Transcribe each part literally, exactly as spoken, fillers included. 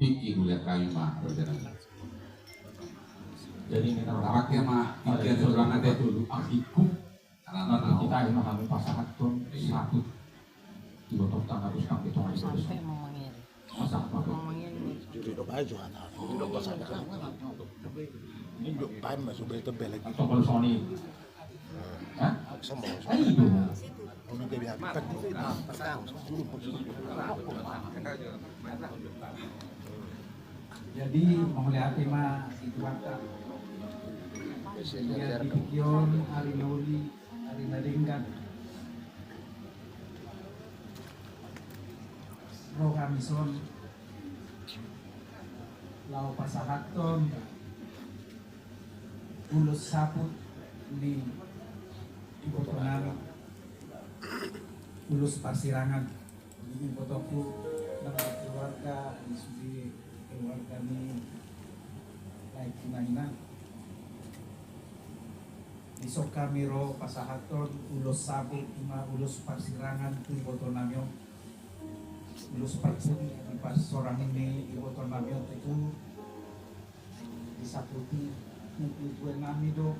Tingki mulia kami ma raja nami. Jadi kita pakai ma tingki sebelah nanti dulu akiku. Nanti kita ini kami pasahaton satu. Ibu tong tangga terus kami tong itu. Sampai mau manggil. Masa apa tuh? Mau manggil. Jadi udah baju anak. Udah pasahaton. Ini udah pan masuk beli tebel lagi. Atau kalau Sony. Jadi mauliate ma di Tuhanta. Ia di tingki on, ari na uli, ari na denggan, ro hami son laho pasahathon ulos saput ni iboto nami, ulos parsirangan. Jadi ibotongku nang keluarga di sude, keluarga ni lae tu na inang. Dison hami ro pasahathon ulos saput, ima ulos parsirangan tu iboto nami on. Ulos parsirangan di parsorang ni iboto nami on tu di saputi, nunga tue nami do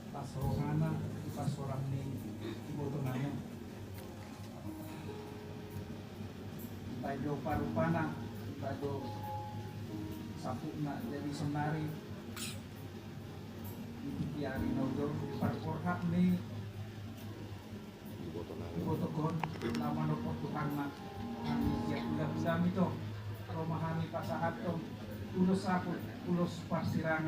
pas rohana di parsorang ni iboto nami on. Dibaen do parupana, dibaen do saputna, jadi sonari di tingki ari na uli on parporhat ni ibotongkon, na manopot Tuhanna hami sian hulahula nami do, ro ma hami pasahathon ulos saput, ulos parsirangan.